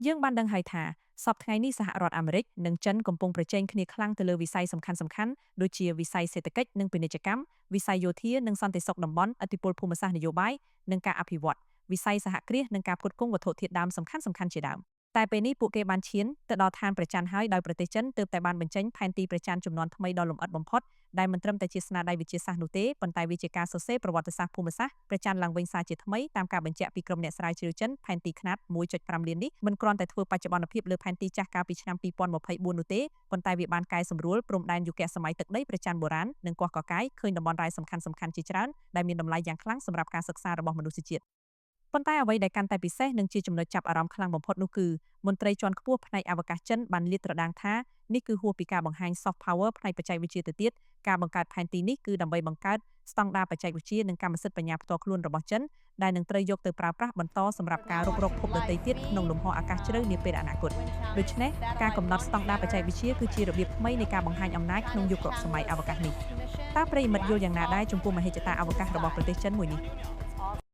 យើងបានដឹងហើយថាសព្វថ្ងៃនេះសហរដ្ឋអាមេរិកនិងចិនកំពុងប្រជែងគ្នាខ្លាំងទៅលើវិស័យសំខាន់ៗដូចជាវិស័យសេដ្ឋកិច្ចនិងពាណិជ្ជកម្មវិស័យយោធានិងសន្តិសុខតំបន់ឥទ្ធិពលភូមិសាស្ត្រនយោបាយនិងការអភិវឌ្ឍវិស័យសហគ្រាសនិងការផ្គត់ផ្គង់វត្ថុធាតុដើមសំខាន់ៗជាដើមតែពេលនេះពួកគេបានឈានទៅដល់ឋានព្រះចន្ទហើយដោយប្រទេសចិនទើបតែបានបញ្ចេញផែនទីព្រះចន្ទជំនាន់ថ្មីដ៏លម្អិតបំផុតដែលមិនត្រឹមតែជាស្នាដៃវិទ្យាសាស្ត្រនោះទេប៉ុន្តែវាជាការសរសេរប្រវត្តិសាស្ត្រភូមិសាស្ត្រព្រះចន្ទឡើងវិញសារជាថ្មីតាមការបញ្ជាក់ពីក្រុមអ្នកស្រាវជ្រាវចិនផែនទីខ្នាត1.5លាននេះមិនគ្រាន់តែធ្វើបច្ចុប្បន្នភាពលើផែនទីចាស់កាលពីឆ្នាំ2024នោះទេប៉ុន្តែវាបានកែសម្រួលព្រំដែនយុគសម័យទឹកដីព្រះចន្ទបុរាណនិងកោះកកាយឃើញតំបន់រ៉ែសំខាន់ៗជាច្រើនដែលមានតម្លៃយ៉ាងខ្លាំងសម្រាប់ការសិក្សារបស់មនុស្សជាតិប៉ុន្តែអ្វីដែលកាន់តែពិសេសនិងជាចំណុចចាប់អារម្មណ៍ខ្លាំងបំផុតនោះគឺមន្ត្រីជាន់ខ្ពស់ផ្នែកអវកាសចិនបានលាតត្រដាងថានេះគឺហួសពីការបង្ហាញ soft power ផ្នែកបច្ចេកវិទ្យាទៅទៀតការបង្កើតផែនទីនេះគឺដើម្បីបង្កើតស្តង់ដារបច្ចេកវិទ្យានិងកម្មសិទ្ធិបញ្ញាផ្ទាល់ខ្លួនរបស់ចិនដែលនឹងត្រូវយកទៅប្រើប្រាស់បន្តសម្រាប់ការរុករកភពដទៃទៀតក្នុងលំហអាកាសជ្រៅនាពេលអនាគតដូច្នេះការកំណត់ស្តង់ដារបច្ចេកវិទ្យាគឺជារបៀបថ្មីនៃការបង្ហាញអំណាចក្នុងយុគសម័យអវកាសនេះតើប្រិយមិត្តយល់យ៉ាងណាដែរចំពោះមហិច្ឆតាអវកាសរបស់ប្រទេសចិនមួយនេះ?